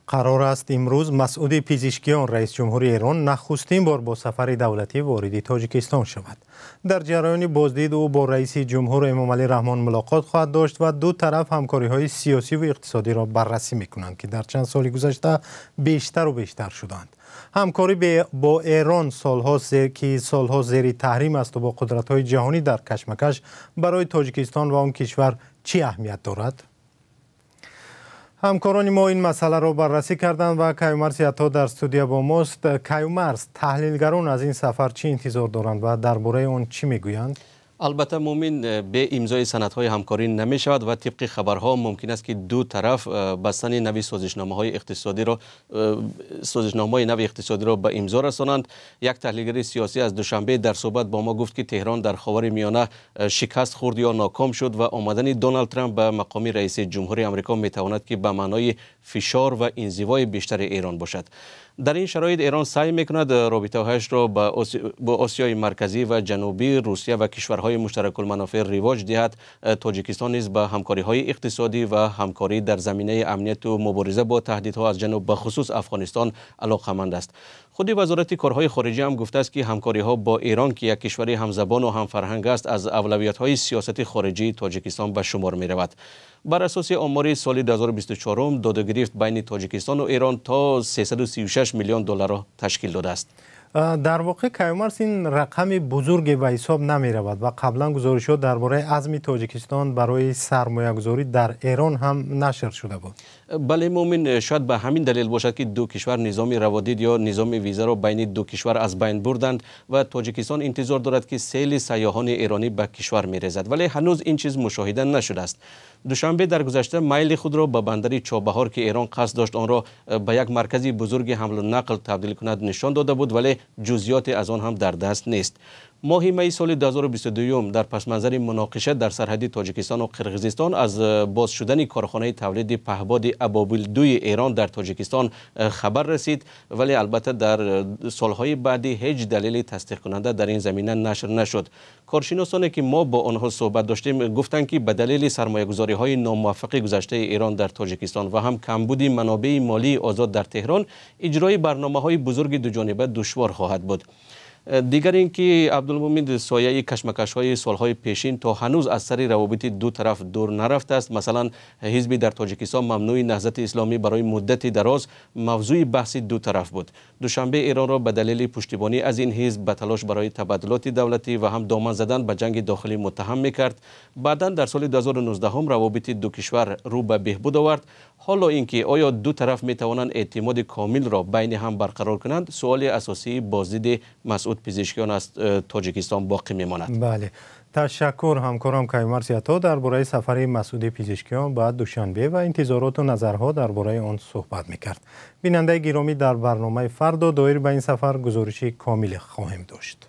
Қарор аст имрӯз Масъуди Пизишкиён, раис ҷумҳури Эрон, нахустин бор бо сафари давлатӣ вориди Тоҷикистон шавад. Дар ҷараёни боздид ӯ бо раиси ҷумҳур Эмомалӣ Раҳмон мулоқот хоҳад дошт ва ду тараф ҳамкориҳои сиёсӣ ва иқтисодиро баррасӣ мекунанд, ки дар чанд соли гузашта бештару бештар шуданд. Ҳамкорӣ бо Эрон, солҳо зери таҳрим аст ва бо қудратҳои ҷаҳонӣ дар кашмакаш, барои Тоҷикистон ва он кишвар чӣ аҳамият дорад? Ҳамкорони мо ин масъаларо баррасӣ карданд ва Каюмарс Ято дар студия бо мост. Каюмарс, таҳлилгарон аз ин сафар чӣ интизор доранд ва дар бораи он чӣ мегӯянд? Албатта, Мумин, бе имзои санадҳои ҳамкорӣ намешавад ва тибқи хабарҳо мумкин аст, ки ду тараф бастани нави созишномаҳои иқтисодиро, созишномаҳои нави иқтисодиро ба имзо расонанд. Як таҳлилгари сиёсӣ аз Душанбе дар суҳбат бо мо гуфт, ки Теҳрон дар Ховари Миёна шикаст хӯрд ё ноком шуд ва омадани Доналд Трамп ба мақоми раиси ҷумҳури Амрико метавонад, ки ба маънои фишор ва инзивои бештари Эрон бошад. Дар ин шароит Эрон саъй мекунад робитаҳояшро бо Осиёи Марказӣ ва Ҷанубӣ, Русия ва кишварҳои муштаракулманофеъ ривоҷ диҳад. Тоҷикистон низ ба ҳамкориҳои иқтисодӣ ва ҳамкорӣ дар заминаи амнияту мубориза бо таҳдидҳо аз ҷануб, ба хусус Афғонистон, алоқаманд аст. Худи Вазорати корҳои хориҷӣ ҳам гуфтааст, ки ҳамкориҳо бо Эрон, ки як кишвари ҳамзабону ҳамфарҳанг аст, аз авлавиятҳои сиёсати хориҷии Тоҷикистон ба шумор меравад. Бар асоси омори соли 2024, додугирифт байни Тоҷикистону Эрон то 336 миллион долларро ташкил додааст. Дар воқеъ, Каюмарс, ин рақами бузурге ба ҳисоб намеравад ва қаблан гузоришҳо дар бораи азми Тоҷикистон барои сармоягузорӣ дар Эрон ҳам нашр шуда буд. Бале, Мумин, шояд ба ҳамин далел бошад, ки ду кишвар низоми раводид ё низоми визаро байни ду кишвар аз байн бурданд ва Тоҷикистон интизор дорад, ки сели сайёҳони эронӣ ба кишвар мерезад, вале ҳанӯз ин чиз мушоҳида нашудааст. Душанбе дар гузашта майли худро ба бандари Чобаҳор, ки Эрон қасд дошт онро ба як маркази бузурги ҳамлу нақл табдил кунад, нишон дода буд, вале ҷузъиёте аз он ҳам дар даст нест. Моҳи майи соли 2022 дар пасманзари муноқиша дар сарҳади Тоҷикистону Қирғизистон аз боз шудани корхонаи тавлиди паҳбоди Абобилдуи Эрон дар Тоҷикистон хабар расид, вале албатта дар солҳои баъдӣ ҳеҷ далели тасдиқкунанда дар ин замина нашр нашуд. Коршиносоне, ки мо бо онҳо суҳбат доштем, гуфтанд, ки ба далели сармоягузориҳои номуваффақи гузаштаи Эрон дар Тоҷикистон ва ҳам камбуди манобеи молии озод дар Теҳрон, иҷрои барномаҳои бузурги дуҷониба душвор хоҳад буд. Дигар ин ки, Абдулмумин, сояи кашмакашҳои солҳои пешин то ҳанӯз аз сари равобити ду тараф дур нарафтааст. Масалан, ҳизби дар Тоҷикистон мамнӯи Наҳзати Исломӣ барои муддати дароз мавзӯи баҳси ду тараф буд. Душанбе Эронро ба далели пуштибонӣ аз ин ҳизб ба талош барои табаддулоти давлатӣ ва ҳам доман задан ба ҷанги дохилӣ муттаҳам мекард. Баъдан дар соли 2019 равобити ду кишвар рӯ ба беҳбуд овард. Ҳоло ин ки оё ду тараф метавонанд эътимоди комилро байни ҳам барқарор кунанд, суоли асосии боздиди Масъуд Пизишкиён аз Тоҷикистон боқӣ мемонад. Бале, ташаккур. Ҳамкорам Каюмарс Ято дар бораи сафари Масъуди Пизишкиён ба Душанбе ва интизороту назарҳо дар бораи он суҳбат мекард. Бинандаи гиромӣ, дар барномаи фардо доир ба ин сафар гузориши комиле хоҳем дошт.